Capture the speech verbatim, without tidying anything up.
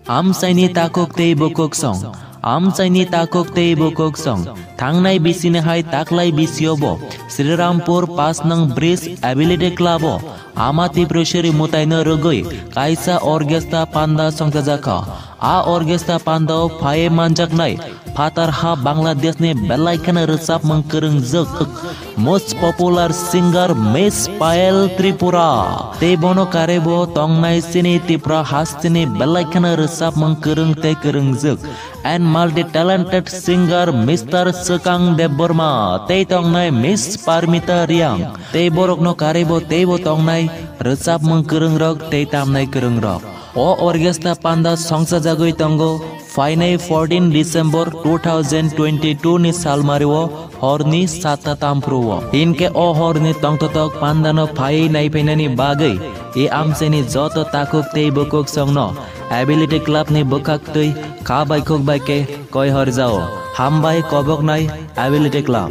Amchaini takhuk tei bukhuk song. Amchaini takhuk tei bukhuk song. Thangnai bisini hai taklai bisio bo Srirampur pas nang bridge ability club o Ama Tipreshwari mutaino rwgwi kaisa orchestra panda songchajakha. A orchestra pandao phaiwi manjaknai phatar ha Bangladeshni belai kheno rwchapmung kwrwngjwk most popular singer Miss Payal Tripura. Tei bono karwibo tongnai chini Tripura hasteni belai kheno rwchapmung kwrwng tei kwrwngjwk and multi-talented singer Mister Swkang Debbarma tei tongnai Miss Parmita Riang. Tei borokno karwibo teibo tongnai rwchapmung kwrwngrok tei tamnai kwrwngrok. O orchestra panda songchajagwi tongo phainai fourteen December two thousand twenty-two ni salmario horni satta tamphruo. Hinkhe o horni tongthotok pandano phaiwi naiphainani bagwi e amchaini joto takhuk tei bukhuk songno Ability Club ni bwkhak twi kha bai khuk bai khe koi horjao. Hambai koboknai Ability Club.